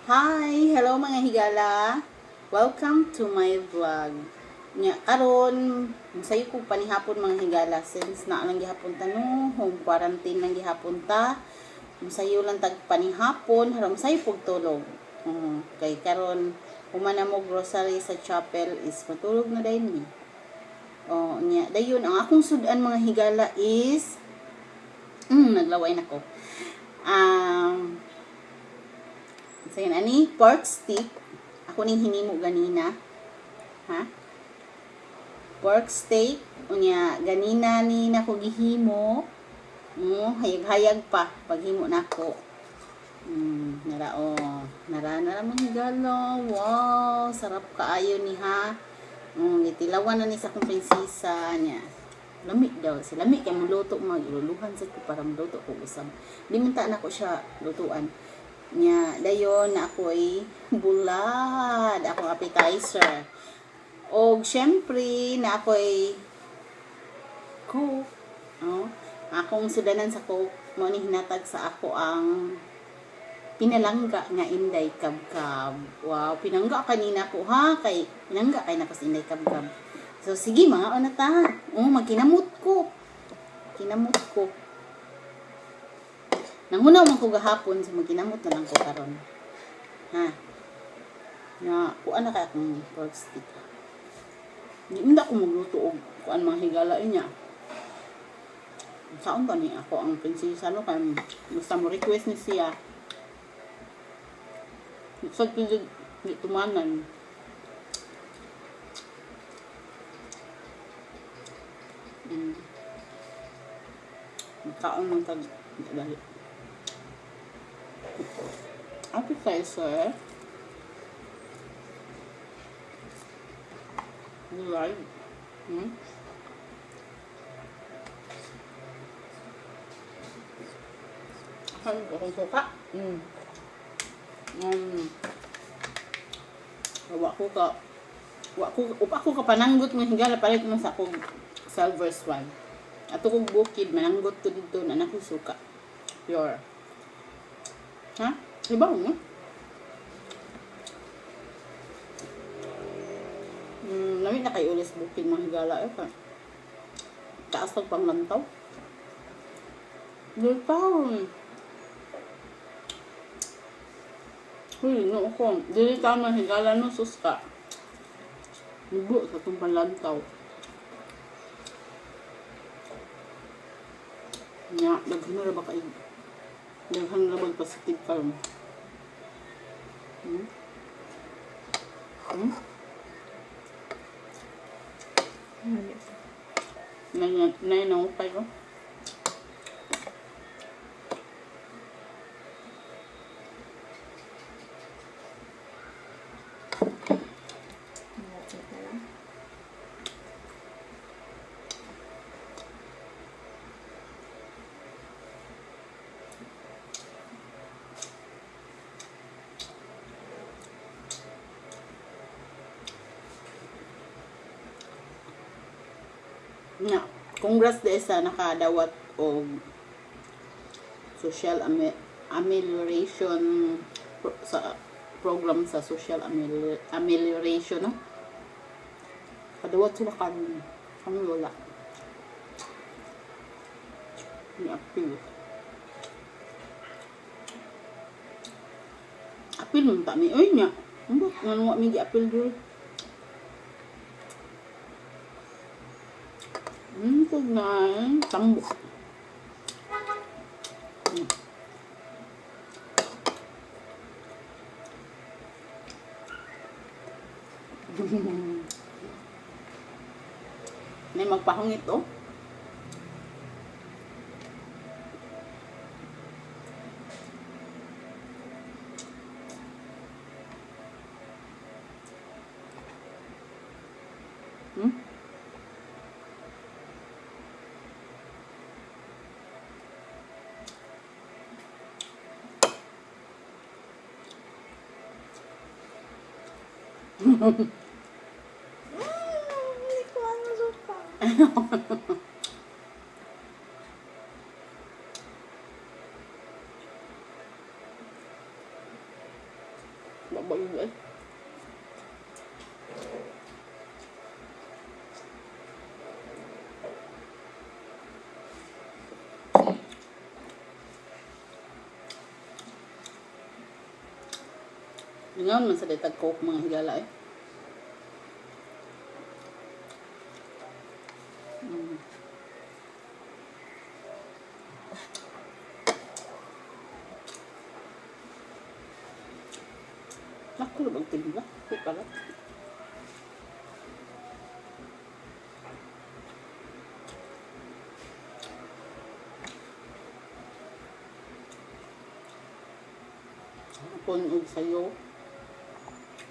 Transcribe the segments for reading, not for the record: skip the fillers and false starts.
Hi! Hello, mga higala! Welcome to my vlog. Nya karon, sayo ko panihapon, mga higala, since na lang gihapon ta, no, home quarantine lang gihapon ta. Musayo lang tag panihapon, haram sayo pug tulog. Kay karon human na mo grocery sa chapel is matulog na dayon mi. Oh, nya dayon ang akong sudan, mga higala, is naglaway na ko. So yun, ani, pork steak. Ako ning hinimo ganina. Ha? Pork steak. Unya, ganina ni nako gihimo. Hayag-hayag pa. Paghimo nako. Nara oh. Nara nara, mga higala. Wow, sarap kaayo ni ha. Gitilawan na ni sa akong prinsesa niya. Lami daw. Si lami kay luto, mag iluluhan sa ko para maluto ko usab. Di man ta nako siya lutuan. Nya dayon na ako'y bulad, akong appetizer. Og syempre na ako'y Coke. Oh, akong sudanan sa Coke mo ni hinatag sa ako ang pinalangga nga Inday Kabkab. Wow, pinangga kanina ko ha, kay pinangga kay nako sa Inday Kabkab. So sige, mga una ta. Oh, magkinamot ko. Kinamot ko. Nanghunaw man ko gahapon, so magkinamot na lang ko karon. Ha. Nga kuan na kay akong pork stick. Di man ako magluto og kuan, mga higala niya. Saon ba ni ako ang prinsesa, no, kay basta mo request ni siya. Sa di di tumanan. Kaon man tag dali. Appetizer. Gulay. Ay, akong suka. Wa ko ka pananggot nga higala, palit man sa akong Silver Swan. Ato kong bukid mananggot ko dito na nako suka. Pure. Ha? Iba mo? Lami na kay ulis bukid, mga higala eh pa. Taas tag panglantaw. Dito. Uy, no ko. Dili ta man higala, no, sus ka. Mubo sa itong panlantaw. Nya, daghan na ra ba kay daghan na ba positive karon? Hmm? Nine, nine oh five oh. Malapit na lang. Nya, congrats de sa nakadawat og social amelioration sa program sa social amelioration, no? Kadawat sila karon. Kami wala. Ni appeal. Appeal man ta mi oy nya. Ambot ngano wa mi gi-appeal dul. Kog na tambok. May magpahungit oh. Hindi ko ano suka. Babag eh. Lingaon man sa ditag Coke, mga higala eh. Naku, ang timbla. Di pala. Hapon og sayo.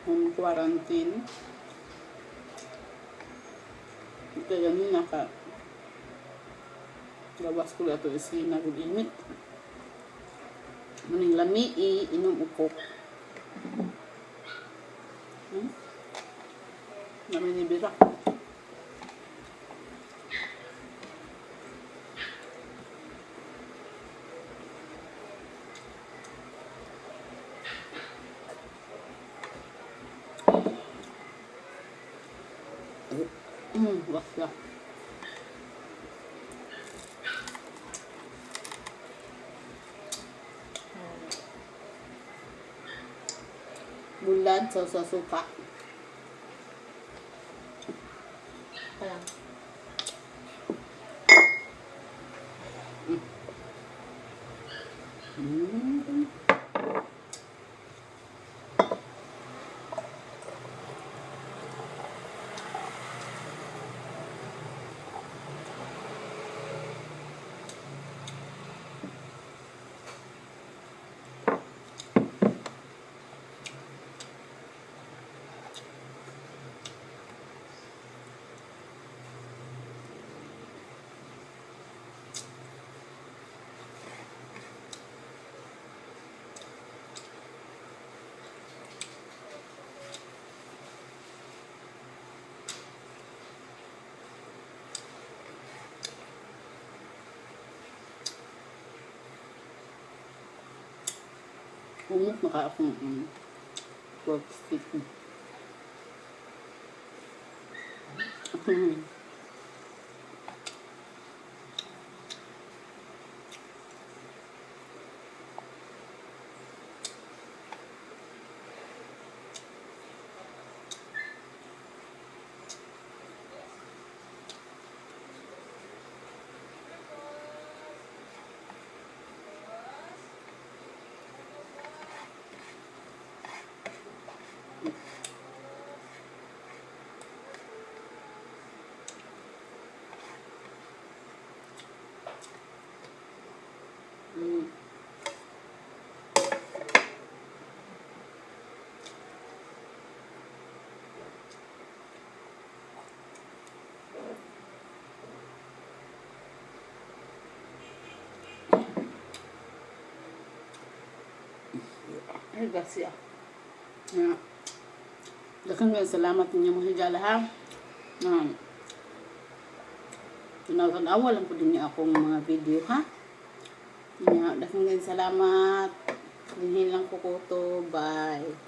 Home quarantine. Kaya ganun naka gawas ko ato isina kung init. Maning lami i inom og Coke. Lami ni bira. Basta. Bulad sa suka. Parang. Umok na ka akong pork stick. Ay, gracias. Na, daghang kaayo salamat ninyo, mga higala, ha. Na, tanaw-tanawa lang po din niya akong mga video, ha. Nya, daghang kaayo salamat. Dinhi lang ko ko to. Bye.